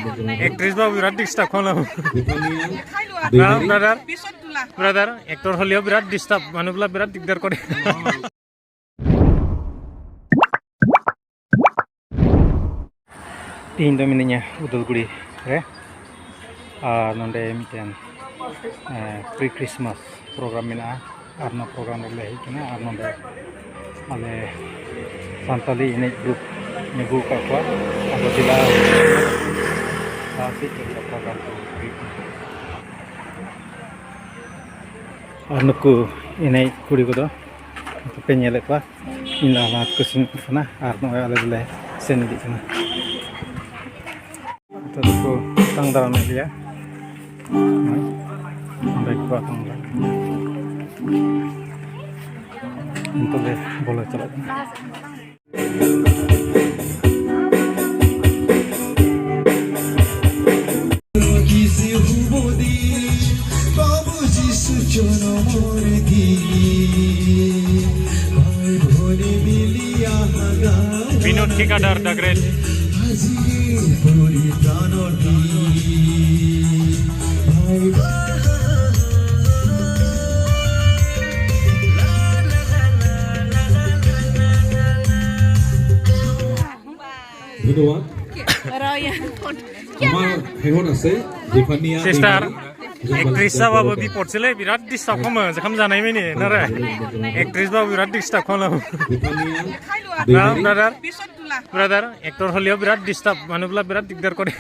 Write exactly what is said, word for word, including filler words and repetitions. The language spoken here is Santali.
Actress ᱵᱟᱹᱵᱩ ᱵᱤᱨᱟᱴ disturb ᱠᱷᱚᱱ ᱵᱟᱹᱵᱩ᱾ ᱵᱟᱝ, brother᱾ Brother, actor ᱦᱚᱞᱮᱭᱳ ᱵᱤᱨᱟᱴ disturb, ᱢᱟᱱᱩᱵᱞᱟ ᱵᱤᱨᱟᱴ ᱫᱤᱠᱫᱟᱨ ᱠᱚᱨᱮ᱾ ᱛᱮᱦᱮᱧ ᱫᱚ ᱢᱤᱱᱟᱹᱧᱟ ᱩᱫᱟᱞᱜᱩᱲᱤ ᱨᱮ, ᱟᱨ ᱱᱚᱰᱮ ᱢᱤᱫᱴᱮᱱ, ᱮᱸ, pre Christmas program ᱢᱮᱱᱟᱜᱼᱟ, ᱟᱨ ᱱᱚᱣᱟ program ᱨᱮᱞᱮ ᱦᱮᱡ ᱠᱟᱱᱟ᱾ ᱟᱨ ᱱᱚᱰᱮ ᱟᱞᱮ ᱥᱟᱱᱛᱟᱞᱤ ᱮᱱᱮᱡ group ᱤᱧ ᱟᱹᱜᱩ ᱟᱠᱟᱫ ᱠᱚᱣᱟ, ᱟᱫᱚ ᱡᱮᱞᱟ ᱞᱟᱦᱟ ᱥᱮᱫ ᱪᱮᱫ ᱞᱮᱠᱟ program ᱠᱚ ᱦᱩᱭᱩᱜ ᱠᱟᱱᱟ᱾ ᱟᱨ ᱱᱩᱠᱩ ᱮᱱᱮᱡ ᱠᱩᱲᱤ ᱠᱚᱫᱚ ᱯᱮ ᱧᱮᱞᱮᱫ ᱠᱚᱣᱟ, ᱤᱧ ᱫᱚ ᱦᱟᱱᱟ ᱠᱚ ᱥᱮᱱ ᱠᱟᱱᱟ, ᱟᱨ ᱱᱚᱜᱼᱚᱭ ᱟᱞᱮ ᱫᱚᱞᱮ ᱥᱮᱱ ᱤᱫᱤᱜ ᱠᱟᱱᱟ᱾ ᱱᱤᱛᱚᱜ ᱫᱚᱠᱚ ᱟᱛᱟᱝ ᱫᱟᱨᱟᱢᱮᱫ ᱞᱮᱭᱟ, ᱱᱚᱜᱼᱚᱭ ᱚᱸᱰᱮ ᱜᱮᱠᱚ ᱟᱛᱟᱝ ᱫᱟᱨᱟᱢ᱾ ᱱᱤᱛᱚᱜ ᱞᱮ ᱵᱚᱞᱚ ᱪᱟᱞᱟᱜ ᱠᱟᱱᱟ᱾ Vinod Khikadar, the great. ধন্যবাদ। আমাৰ শেষত আছে জেফানিয়া Sister, বেইলি। Actress ᱵᱟᱹᱵᱩ ᱵᱤᱯᱚᱫ ᱥᱮᱞᱮ ᱵᱤᱨᱟᱴ disturb ᱠᱷᱚᱱ ᱡᱮᱠᱷᱟᱢ ᱡᱟᱱᱟᱭ ᱢᱮ ᱱᱟᱨᱮ᱾ Actress ᱵᱟᱹᱵᱩ ᱵᱤᱨᱟᱴ disturb ᱠᱷᱚᱱ᱾ ᱡᱮᱯᱷᱟᱱᱤᱭᱟ ᱵᱟᱝ, brother᱾ Brother, actor ᱦᱚᱞᱮᱭᱳ ᱵᱤᱨᱟᱴ disturb, ᱢᱟᱱᱩᱵᱞᱟ ᱵᱤᱨᱟᱴ ᱫᱤᱠᱫᱟᱨ ᱠᱚᱨᱮ᱾